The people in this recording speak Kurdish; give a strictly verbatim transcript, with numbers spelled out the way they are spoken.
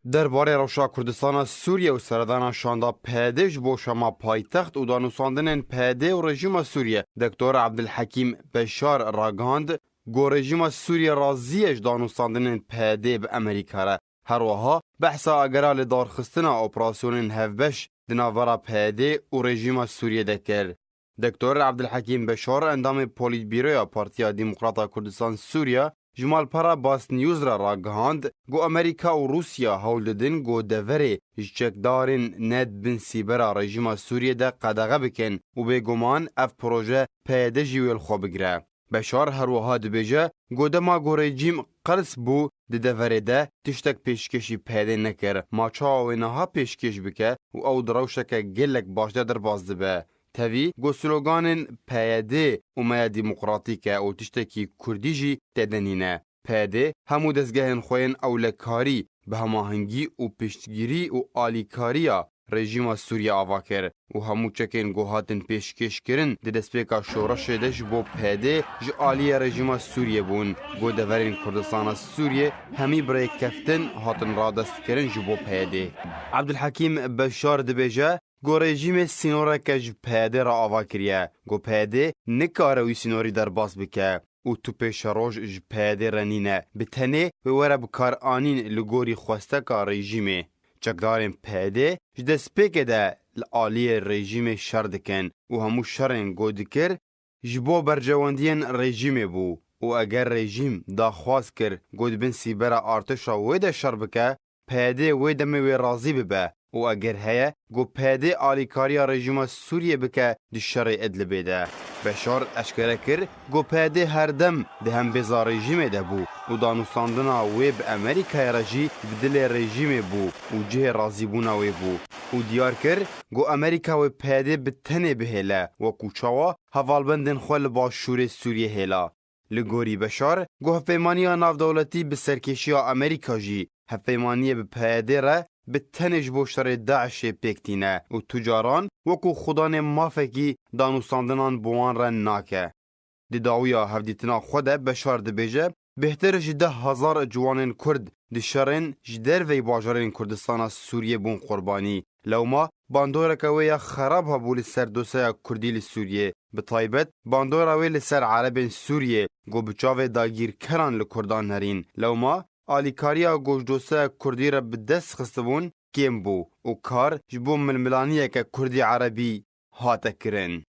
Derbarê rewşa Kurdistana Sûriye û seredana şanda P Y D ji bo Şama paytext û danûstandinên P Y D û rejîma Sûriye, Doktor Abdulhekîm Beşar ragihand, ku rejîma Sûriye razî ye ji danûstandinên P Y D bi Amerîka re. Her wiha behsa agera lidarxistina operasyonên hevbeş di navbera P Y D û rejîma Sûriye de kir. Doktor Abdulhekîm Beşar, endamê Polîtbîroya Partiya Demokrata Kurdistan Sûriya, ji malpera Basnews re ragihand, ku Amerîka û Rûsya hewl didin ku deverê ji çekdarên ne di bin sîbera rejîma Sûriye de qedexe bikin û bêguman ev proje P Y D jî wê li xwe bigire. Beşar her wiha dibêje, ku dema ku rejîm qels bû di deverê de tiştek pêşkêşî P Y D nekir, ma çawa wê niha pêşkêş bike û ew di rewşeke gelek baş de derbas dibe. Tevî ku sloganên P Y D û me ya demokratîk e û tiştekî kurdî jî tê de nîne. P Y D hemû dezgehên xwe yên ewlekarî bi hemahengî û piştgirî û alîkariya rejîma Sûriye ava kir û hemû çekên ku hatin pêşkêşkirin di destpêka şoreşê de ji bo P Y D ji aliyê rejîma Sûriye bûn. Ku deverên Kurdistana Sûriye hemî bi rêkeftin hatin radestkirin ji bo P Y D. Abdulhekîm Beşar dibêje, ku rejîmê sînoreke ji P Y D re ava kiriye, ku P Y D nikare wî sînorî derbas bike û tu pêşeroj ji P Y D re nîne, bi tenê wê were bikaranîn li gorî xwesteka rejîmê. Çekdarên P Y D ji destpêkê de li aliyê rejîmê şer dikin û hemû şerên ku dikir, ji bo berjewendiyên rejîmê bû û eger rejîm daxwaz kir ku di bin sîbera artêşa wê de şer bike, P Y D wê demê wê razî bibe û eger heye ku P Y D alîkariya rejîma Sûriye bike di şerê Idlibê de. Beşar eşkere kir ku P Y D her dem di hembêza rejîmê de bû û danûstandina wê bi Amerîkayê re jî di dilê rejîmê bû û cihê razîbûna wê bû û diyar kir ku Amerîka wê P Y D bi tenê bihêle, wekû çawa hevalbendên xwe li başûrê Sûriyê hêla. Li gorî Beşar, ku hevpeymaniya navdewletî bi serkêşiya Amerîka jî hevpeymaniyê bi P Y D re bi tenê ji bo şerê DAIŞê pêk tîne û tu caran wekû xudanê mafekî danûstandinan bi wan re nake. Di dawiya hevdîtina xwe de Beşar dibêje, bêhtir ji deh hezar ciwanên Kurd di şerên ji derveyî bajarên Kurdistana Sûriyê bûn qurbanî. Lewma bandoreke wê ya xerab hebû li ser doseya Kurdî li Sûriyê. Bi taybet bandora wê li ser Erebên Sûriyê, ku bi çavê dagîrkeran li Kurdan nerîn. Lewma alîkariya ku ji doseya Kurdî re bi dest xistibûn kêm bû û kar ji bo milmilaniyeke Kurdî Erebî hate kirin.